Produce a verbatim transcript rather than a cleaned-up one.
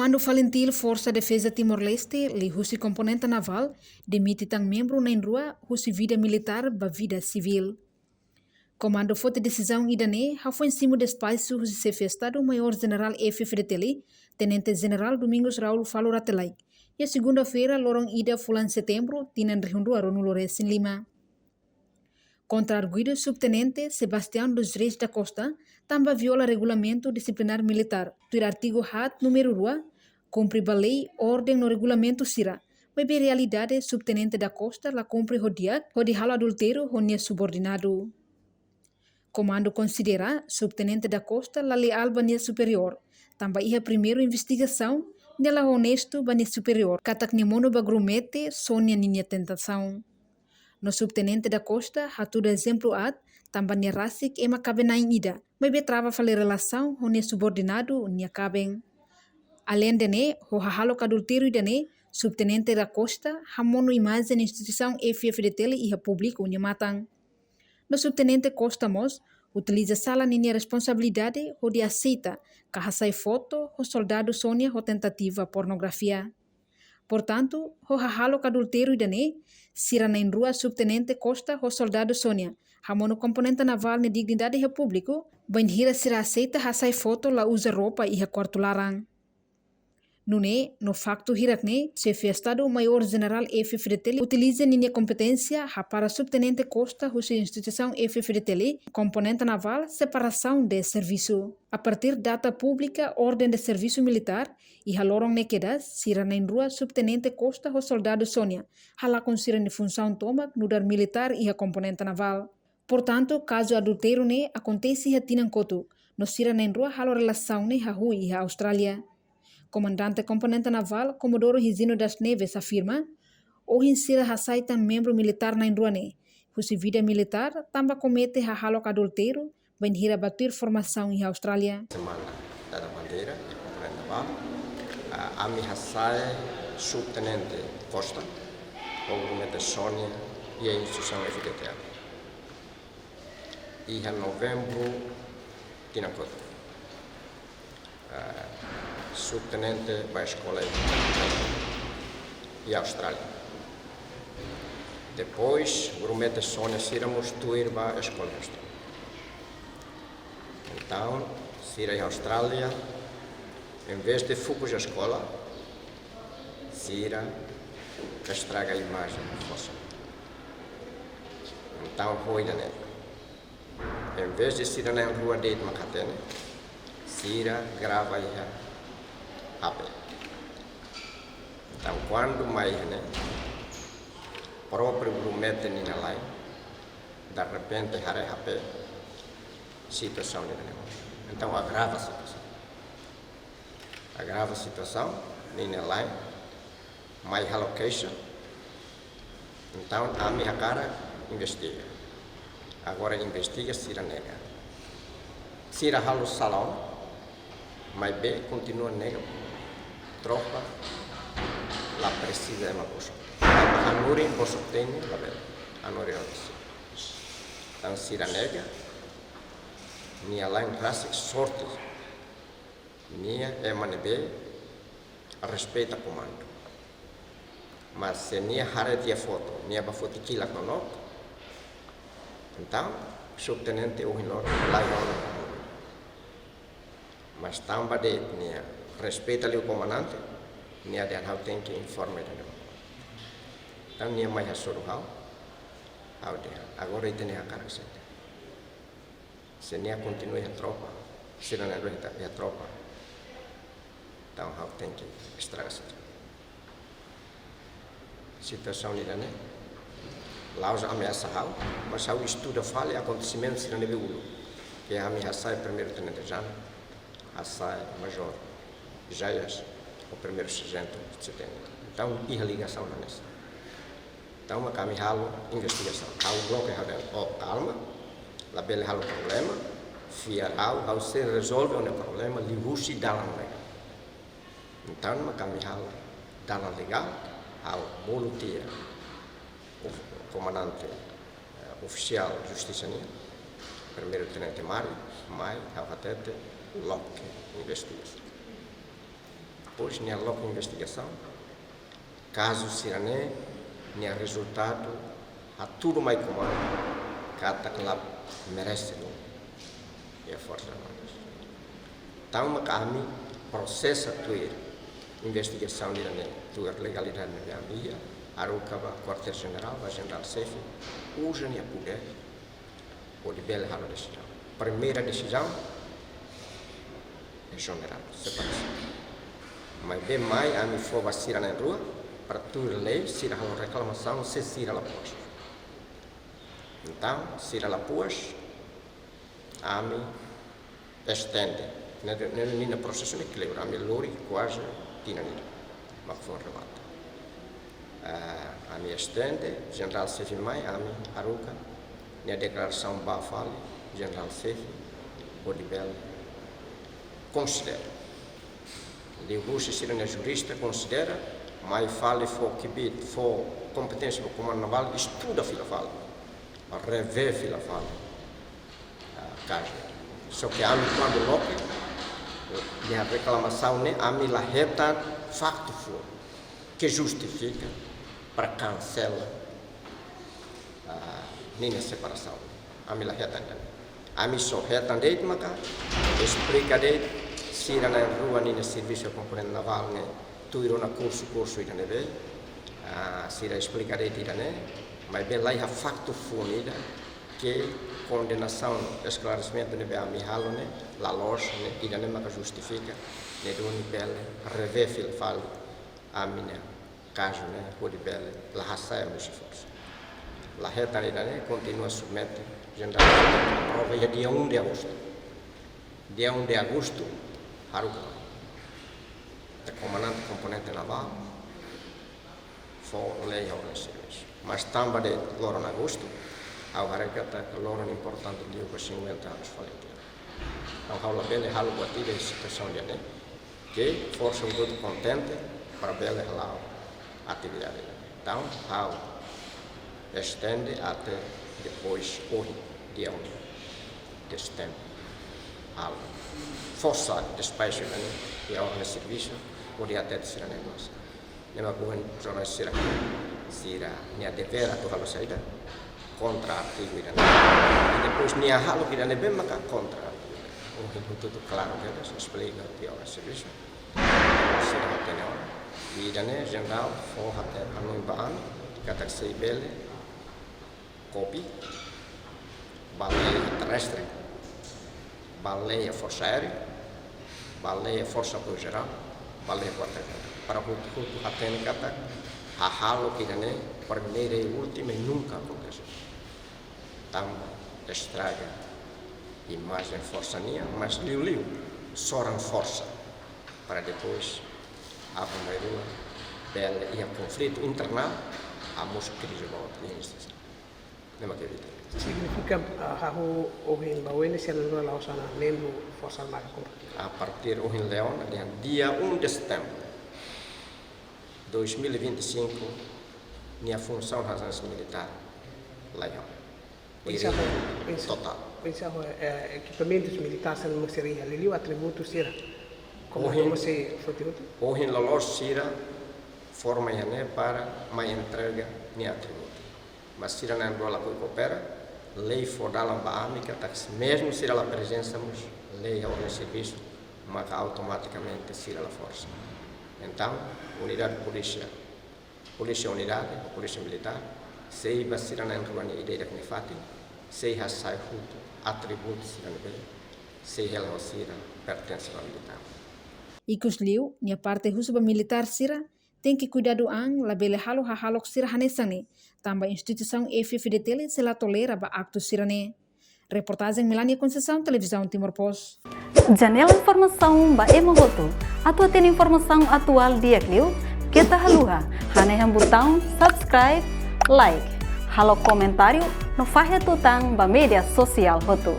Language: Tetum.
Ando FALINTIL, Forsa Defeza Timor-Leste, liuhusi komponente navál, demite tan membru na'in-rua husi vida militár ba vida sivíl. Komandu foti desizaun ida-ne'e hafoin simu despaxu husi Xefe Estadu Maiór Jenerál F-FDTL, Tenente Jenerál Domingos Raul Falur Rate Laek, iha segunda-feira, loron ida fulan Setembru, tinan rihun rua ruanulu resin lima. Kontra arguidu Subtenente Sebastião dos Reis da Costa, tanba viola regulamentu disiplinár militár, tuir artigu haat númeru rua, kumpre ba lei, orden no regulamentu sira, maibé realidade Subtenente da Costa la kumpre ho di'ak, hodi halo adultériu ho nia subordinadu. Komandu konsidera Subtenente da Costa la leál ba nia superiór, tanba iha primeiru investigasaun, nia la onestu ba nia superiór, katak nia monu ba grumete Sônia ninia tentasaun. No Subtenente da Costa hatudu ezemplu aat, tanba nia rasik ema kaben-na'in ida, maibé trava fali relasaun ho nia subordinadu nia kaben. Aleinde ne'e, ho hahalok adultériu ida-ne'e, Subtenente da Costa hamonu imajen instituisaun F-FDTL iha públiku nia matan. No Subtenente Costa mós utiliza sala ninia responsabilidade hodi aseita ka hasai foto ho soldadu Sônia ho tentativa pornografia. Portantu, ho hahalok adultériu ida-ne'e, sira na'in-rua Subtenente Costa ho soldadu Sônia hamonu komponente navál nia dignidade iha públiku, bainhira sira aseita hasai foto la uza roupa iha kuartu laran. Nune'e, no faktu hirak-ne'e, Xefe Estadu Maiór Jenerál F-FDTL utiliza ninia kompeténsia hapara Subtenente Costa husi instituisaun F-FDTL, komponente navál, separasaun de servisu. A partir data públika orden de servisu militár, iha loron ne'e kedas, sira na'in-rua Subtenente Costa ho soldadu Sônia halakon sira-nia funsaun tomak nu'udar militár iha komponente navál. Portantu, kazu adultériu ne'e akontese iha tinan kotuk, no sira na'in-rua halo relasaun ne'e hahú iha Austrália. Komandante Komponente Navál, Comodoro Higino das Neves, afirma, ohin sira hasai tan membru militár na'in-rua ne'e husi vida militár, tanba komete hahalok adultériu, bainhira ba tuir formasaun iha Austrália. Semana Dada Bandeira, iha Komponente Navál, ah, ami hasai Subtenente Costa ho grumete Sônia iha instituisaun F-FDTL. Iha Novembru tinan kotuk. Ah, Subtenente ba eskola iha Austrália. Depois, grumete Sônia sira mós tuir ba eskola iha Austrália. Entaun, sira iha Austrália, envezde fokus eskola, sira estraga imajen forsa. Entaun, ho ida-ne'e. Envezde sira na'in-rua de'it mak hatene, sira grava iha H P. Entaun, kuandu mai iha ne'e, própriu grumete ninia la'en, derrepente haree H P, situasaun ida-ne'e. Entaun, agrava situasaun. Agrava situasaun, ninia la'en, mai halo keixa. Entaun, ami hakarak investiga. Agora investiga, sira nega. Sira halo sala ona, maibé kontinua nega. Tropa la presiza ema bosok. Hanorin bosok-teen, labele. Hanorin ona. Entaun, sira nega. Nia la'en rasik sorte. Nia ema ne'ebé respeita komandu. Mas se nia haree tiha foto, nia bá foti kilat no nok. Entaun, subtenente ohin loron la iha ona. Mas tanba de'it nia respeita liu komandante, nia dehan ha'u tenke informa ida-ne'e. Entaun nia mai hasoru ha'u, ha'u dehan, agora ita-nia hakarak saida? Se nia kontinua iha tropa, sira na'in-rua iha, iha tropa, entaun ha'u tenke estraga situasaun. Situasaun ida-ne'e, la'ós ameasa ha'u, mas ha'u estuda fali akontesimentu sira ne'ebé uluk. Ke ami hasai primeiru tenente Jana, hasai Major Jaias, ho primeiru sarjentu Setenta. Entaun, iha ligasaun hanesan. Entaun, mak ami halo investigasaun. Ha'u bloke, ha'u dehan, oh, kalma, labele halo problema, fiar ha'u, ha'u sei rezolve ó-nia problema liuhusi dalan legál. Entaun, mak ami halo dalan legál, ha'u bolu tiha of-, komandante, eh, ofisiál justisa nian, primeiru tenente Mário, mai, ha'u hatete, loke investigasaun. Depois nia loke investigasaun, kazu sira-ne'e nia rezultadu hatudu mai komando katak la merese duni iha Forsas Armadas. Entaun maka ami prosesa tuir investigasaun ida-ne'e, tuir legalidade ne'ebé ami iha, haruka ba Kuartél Jenerál, ba Jenerál Xefe, uza nia podér hodi bele halo desizaun. Primeira desizaun, ezonera, separasaun. Maibé mai ami fó ba sira na'in-rua, para tuir lei, sira halo reklamasaun se sira la puas. Entaun, sira la puas, ami estende. Ne'e, ne'e, ninia prosesu ne'e kleur, ami lori kuaze tinan ida mak foin remata. Ah, ami estende, Jenerál Xefe mai, ami haruka nia deklarasaun ba fali, Jenerál Xefe hodi bele konsidera. Liuhusi sira-nia jurista konsidera, mai fali fó kbiit, fó kompeténsia ba Komandu Navál, estuda fila fali, revee fila fali, ah, kazu. Só ke ami kuandu loke nia reklamasaun ne'e, ami la hetan faktu foun ke justifika para kansela, ah, ninia separasaun. Ami la hetan tan. Ami só hetan de'it maka esplika de'it sira na'in-rua ninia servisu Komponente Navál ne'e tuir ona kursu, kursu ida ne'ebé, ah, sira esplika de'it ida-ne'e, maibé laiha faktu foun ida ke kondenasaun, esklaresimentu ne'ebé ami halo ne'e la loos, ne'e ida-ne'e maka justifika ne'e duni bele revee fila fali ami-nia kazu ne'e hodi bele la hasa'e mós forsa. La hetan ida-ne'e, kontinua submete, Jenerál aprova iha dia um de agosto. Dia um de agosto, haruka Komandante Komponente Navál fó lei iha ordem servisu. Mas tanba de'it loron agostu, ha'u haree katak loron importante liu ba cinquenta anos FALINTIL. Entaun, ha'u labele halo buat ida iha situasaun ida-ne'e, ke forsa hotu-hotu kontente para bele hala'o atividade. Entaun, ha'u estende até depois ohin, dia um de setembro. Halo forsa despaxu ne'e, iha ordem servisu, hodi hatete sira-ne'e mós. Ne'e mak ohin jornalista sira, sira-nia devér atu halo saida kontra artigu ida-ne'e. I depois nia halo ida ne'ebé maka kontra artigu. Ohin hotu-hotu klaru kedas, esplika iha ordem servisu. Sira hatene ona. Ida-ne'e Jenerál fó hatete hanoin ba ami, katak sei bele kopia ba lei terrestre, ba lei forsa aérea, ba lei forsa apoiu jerál, ba lei kuartél jerál. Para hotu-hotu hatene katak hahalok ida-ne'e primeira e última e nunka akontese. Tanba estraga imajen forsa nian, mas liuliu soran forsa. Para depois, aban-bainrua, bele iha konflitu internál, hamosu krize boot iha instituisaun. Ne'e mak evita. Signifika, ah, hahú ohin ba oin ne'e sira na'in-rua la'ós ona membru Forsa Armada kompleta? A partir ohin liu ona, dia um de setembro dois mil e vinte e cinco, nia funsaun hanesan militár laiha ona. Oinsá ho, oinsá, totál. Oinsá ho, eh, ekipamentus militares ne'ebé sira iha, liuliu atributu sira? Ohin, komando mós sei foti hotu? Ohin loloos sira forma iha ne'e para mai entrega nia atributu. Mas sira na'in-rua lakohi koopera, lei fó dalan ba ami katak mezmu sira la prezensa mós, lei iha ordem servisu, maka automatikamente sira la forsa. Entaun, unidade polísia, polísia unidade, polísia militár, sei ba sira na'in-rua nia ida-idak nia fatin, sei hasai hotu atributu sira ne'ebé sei hela ho sira pertense ba militár. Ikusliu, nia parte husu ba militár sira, tenke kuidadu an labele halo hahalok sira hanesan ne'e, tanba instituisaun F-FDTL sei la tolera ba aktu sira-ne'e. Reportajen Melania Conceição, Televizaun Timor Post. Janela informasaun ba ema hotu. Atu hatene informasaun atuál di'ak liu, keta haluha hanehan butaun subscribe, like, halo komentáriu no fahe tutan ba média sosiál hotu.